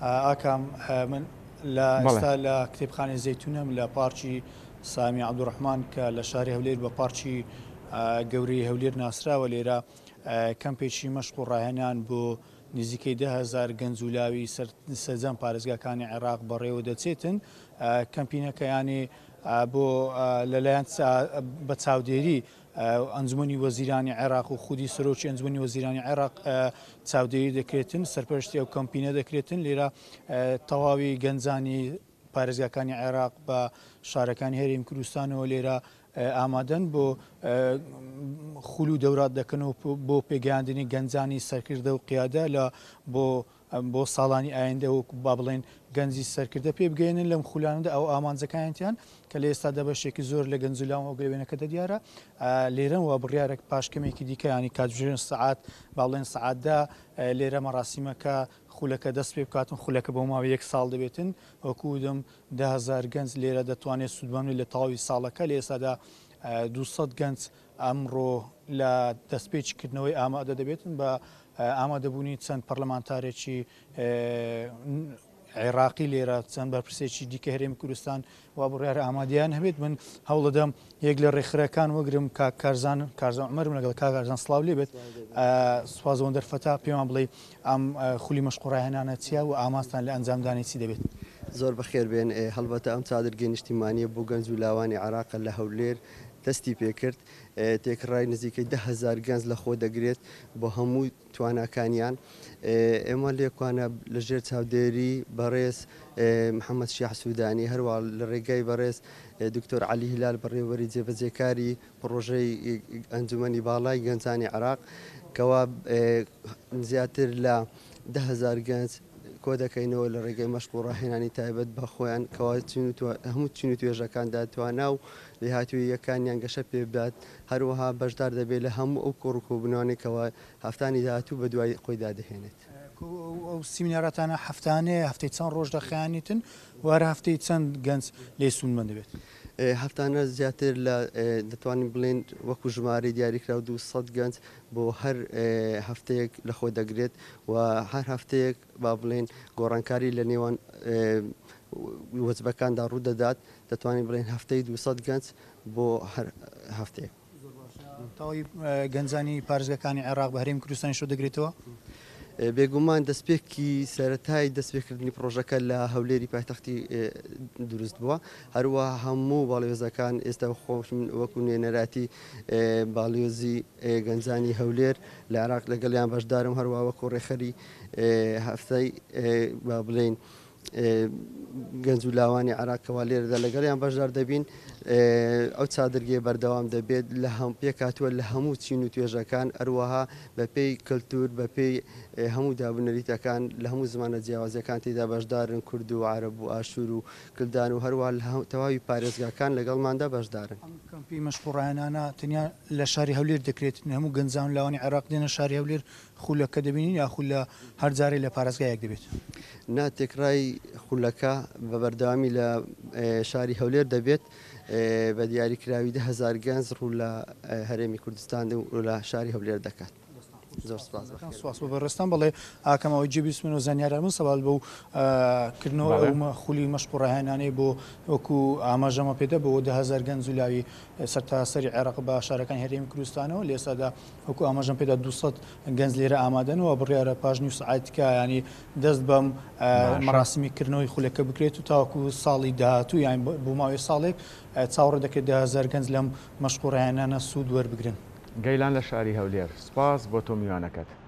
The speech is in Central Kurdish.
ئاکام من لە ئێستا لە کتێبخانەی زەیتونەم لە پارکی سامی عەبدولڕەحمان کە لە شاری هەولێر بە پارکی گەورەی هەولێر ناسراوە لێرە کەمپێکی مەشق و ڕاهێنان بۆ نزیکەی 10هزار گەنج و لاوی سەرجەم پارێزگاکانی عێراق بەڕێوە دەچێتن کەمپینەکەیانی بۆ لەلایەن بە چاودێری ئەنجومەنی وەزیرانی عێراق و خودی سەرۆکی ئەنجومەنی وەزیرانی عێراق چاودێری دەکرێتن، سەرپەرشتی ئەو کەمپینە دەکرێتن، لێرە تەواوی گەنجانی پارێزگاکانی عێراق بە شارەکانی هەرێمی کوردستانەوە لێرە ئامادەن بۆ خول و دەورات دەکەن و بۆ پێگەیاندنی گەنجانی سەرکردە و قیادە لە بۆ بۆ ساڵانی ئایندە وەکو با بڵێین گەنجی سەرکردە پێ بگەیەنن لەم خولانەدا ئەو ئامانجەکانیان کە لە ئێستادا بەشێکی زۆر لە گەنج و لاوان وەک لە وێنەکەدا دیارە لێرەن و بڕیارە پاش کەمێکی دیکە ینی کاتژمێر سەعات با بڵێن سەعاتدا لێرە مەراسیمەکە خولەکە دەست پێ بکاتن خولەکە بۆ ماوەی یەک ساڵ دەبێتن وەکو دەم 10هزار گەنج لێرە دەتوانێت سوودمەند لە تەواوی ساڵەکە لە ئێستادا 200 گەنج ئەمڕۆ لە دەستپێکی کردنەوەی ئامادە دەبێتن بە ئامادەبوونی چەند پەرلەمانتارێکی عێراقی لێرە چەند بەرپرسێکی دیکە هەرێمی کوردستان و بڕیار ئامادەیان هەبێت من هەوڵدەدەم یەک لە ڕێکخەرەکان وەگرم کاک کارزان کارزان عومەرم لەگەڵ کاک کارزان سڵاو لێ بێت سوپاس بۆ دەرفەتە پێمان بڵێ ئەم خولی مەشق و ڕاهێنانە چییە و ئامانجتان لە ئەنجامدانی چی دەبێت؟ زۆر بەخێر بێن هەڵبەتە ئەم چادرگەی نیشتیمانیە بۆ گەنج و لاوانی عێراقە لە هەولێر دەستی پێکرد، تێکڕای نزیکەی 10,000 گەنج لەخۆ دەگرێت بۆ هەموو تواناکانیان. ئێمە لێکوانە لە ژێر چاودێری بەڕێز محەممەد شیاع سوودانی، هەروەها لە ڕێگای بەڕێز دکتۆر عەلی هیلال بەڕێوەبەری جێبەجێکاری پڕۆژەی ئەنجومەنی باڵای گەنجانی عێراق کەوا زیاتر لە 10,000 گەنج کۆدەکەینەوە لە ڕێگەی مەشق و ڕاهێنانی تایبەت بە خۆیان کەوا هەموو چین و توێژەکاندا توانا و لێهاتووییەکانیان گەشە پێبدات، هەروەها بەشدار دەبێت لە هەموو ئەو کۆڕ و کۆبوونەوانەی کەوا هەفتانی داهاتوو بەدوای خۆیدا دەهێنێت. ئەو سیمیناراتانە هەفتانەیە، هەفتەی چەند ڕۆژ دەخایەنیتن و هەر هەفتەی چەند گەنج لێی سوودمەند دەبێت؟ هەفتانە زیاتر لە دەتوانین بڵێین وەکو ژمارەی دیاریکراو 200 گەنج بۆ هەر هەفتەیەک لەخۆ دەگرێت و هەر هەفتەیەک با بڵێین گۆڕانکاری لە نێوان وەجبەکاندا ڕوودەدات، دەتوانین بڵێین هەفتەی 200 گەنج بۆ هەر هەفتەیەک. زۆر باشە. تەواوی گەنجانی پارێزگاکانی عێراق بە هەرێمی کوردستانیشەوە دەگرێتەوە؟ بێگومان دەستپێکی سەرەتای دەستپێکردنی پڕۆژەکە لە هەولێری پایتەختی دروست بووە، هەروەها هەموو باڵیۆزەکان ئێستا خۆشم وەکو نوێنەراتی باڵیۆزی گەنجانی هەولێر لە عێراق لەگەڵیان بەشدارم، هەروەها وەکو ڕێکخەری هەفتەی با بڵێین گەنج و لاوانی عێراق کەوا لێرەدا لەگەڵیان بەشدار دەبین ئەو چادرگەیە بەردەوام دەبێت لە هەم پێکهاتووە لە هەموو چین و توێژەکان ئەروەها بەپێی کەلتور بەپێی هەموو دابونەریتەکان لە هەموو زمانە جیاوازەکان تێدا بەشدارن کورد و عەرەب و ئاشور و کلدان و هەروەها لە تەواوی پارێزگاکان لەگەڵماندا بەشدارن. ئەم کەمپی مەشق و ڕاهێنانە تەنیا لە شاری هەولێر دەکرێت، هەموو گەنجان و لاوانی عێراق دێنە شاری هەولێر خولەکە دەبینین یاخود لە هەر جارێک لە پارێزگایەک دەبێت؟ نا تێکڕای خولەکە بە بەردەوامی لە شاری هەولێر دەبێت، بە دیاریکراوی 10,000 گەنج ڕوو لە هەرێمی کوردستان و لە شاری هەولێر دەکات. زۆر سپاس. سپاس بۆ بەڕێزتان. بەڵێ ئاکام ئەوەی جێ بیستمن و زانیاران بوون سەبارەت بەو کردنەوەی ئەو خولی مەشق و ڕاهێنانەی بۆ وەکو ئاماژەمە پێدا بۆ 10,000 گەنج و لاوی سەرتاسەری عێراق بە شارەکانی هەرێمی کوردستانەوە لە ئێستادا وەکو ئاماژەم پێدا 200 گەنج لێرە ئامادەن و بڕیارە پاش نیو سەعات کە ینی دەست بەم مەراسیمی کردنەوەی خولەکە بکرێت و تاوەکو ساڵی داهاتوو یان بۆ ماوەی ساڵێک چاوەڕێ دەکرێت 10,000 گەنج لەم مەشق و ڕاهێنانە سوود وەربگرن. گەیلان لە شاری هەولێر، سوپاس بۆ تۆ میوانەکەت.